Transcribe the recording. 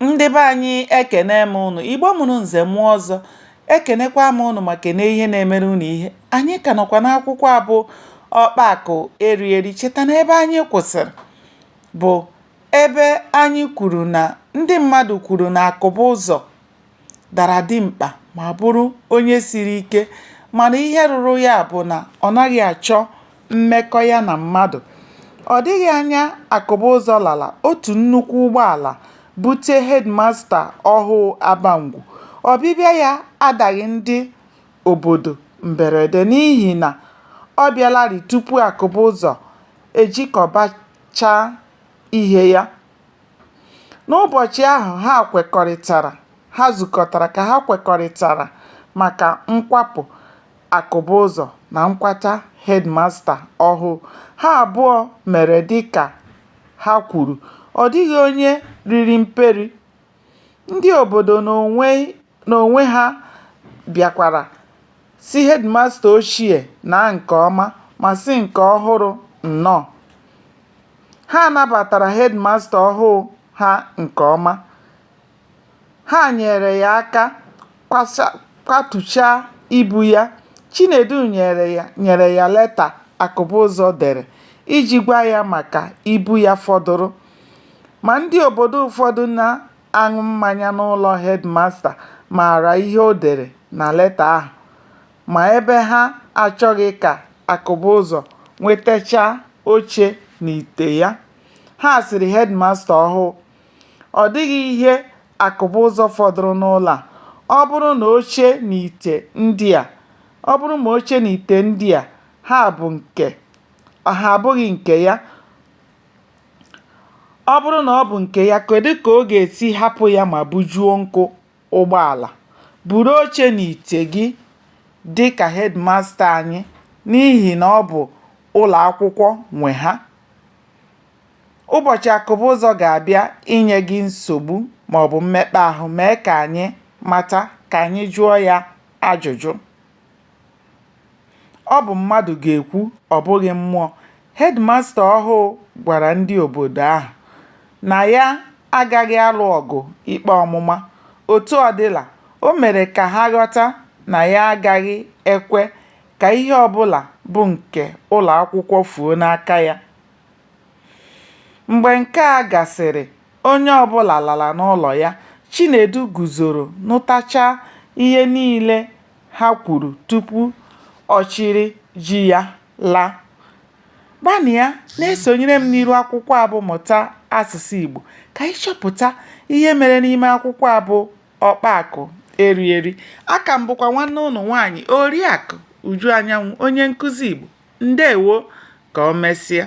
Ndị be anyị ekene m ụnụ. Igbo mụrụ nze mụọ ọzọ, ekenekwa m ụnụ ma kene ihe na-emere ụnụ ihe. Anyị ka nọkwa n'akwụkwọ a bụ Ọkpa Akụ Eri Eri. Cheta na ebe anyị kwụsịrị bụ ebe anyị kwuru na ndị mmadụ kwuru na Akụbụzọ dara dimkpa ma bụrụ onye siri ike mana ihe rụrụ ya bụ na ọ naghị achọ mmekọ ya na mmadụ. Ọ dịghị anya Akụbụzọ lara, otu nnukwu ụgbọala bute hedịmasta ọhụụ Abangwu. Ọbịbịa ya adaghị ndị obodo mberede n'ihi na ọ bịalarị tupu Akụbụzọ ejikọbachaa ihe ya. N'ụbọchị ahụ ha kwekọrịtara ha zukọtara ka ha kwekọrịtara maka nkwapụ Akụbụzọ na nkwata hedịmasta ọhụụ, ha abụọ mere dị ka ha kwuru, ọ dịghị onye riri mperi. Ndị obodo n'onwe ha bịakwara sị hedịmasta ochie naa nke ọma ma sị nke ọhụrụ nnọọ. Ha nabatara hedịmasta ọhụụ ha nke ọma. Ha nyeere ya aka kwatuchaa ibu ya. Chinedu nyere ya leta Akụbụzọ dere iji gwa ya maka ibu ya fọdụrụ. Ma ndị obodo ụfọdụ na-aṅụ mmanya n'ụlọ hedịmasta maara ihe o dere na leta ahụ ma ebe ha achọghị ka Akụbụzọ nwetachaa oche na ite ya, ha sịrị hedịmasta ọhụụ, Ọ dịghị ihe Akụbụzọ fọdụrụ n'ụlọ a. Ọ bụrụ na oche na ite ndị a, ọ bụrụ ma oche na ite ndị a ha abụghị nke ya, ọ bụrụ na ọ bụ nke ya, kedụ ka ọ ga-esi hapụ ya ma bujuo nkụ ụgbọala? Buru oche na ite gị dị ka hedịmasta anyị n'ihi na ọ bụ ụlọakwụkwọ nwe ha. Ụbọchị Akụbụzọ ga-abịa inye gị nsogbu maọbụ mmekpa ahụ, mee ka anyị mata ka anyị jụọ ya ajụjụ. Ọ bụ mmadụ ga-ekwu, ọ bụghị mmụọ. Hedịmasta ọhụụ gwara ndị obodo ahụ na ya agaghị alụ ọgụ ikpe ọmụma. Otu ọ dịla, o mere ka ha ghọta na ya agaghị ekwe ka ihe ọbụla bụ nke ụlọakwụkwọ fuo n'aka ya. Mgbe nke a gasịrị, onye ọbụla lara n'ụlọ ya. Chinedu guzoro nụtachaa ihe niile ha kwuru tupu ọ chịrị ji ya laa. Gbanịa na-esonyere m n'iru akwụkwọ a bụ Mụta Asụsụ Igbo ka ị chọpụta ihe mere n'ime akwụkwọ a bụ Ọkpa Akụ Eri Eri. Aka m bụkwa nwanne ụnụ nwaanyị Oriakụ Uju Anyanwụ, onye nkụzi Igbo. Ndewo, ka o mesịa.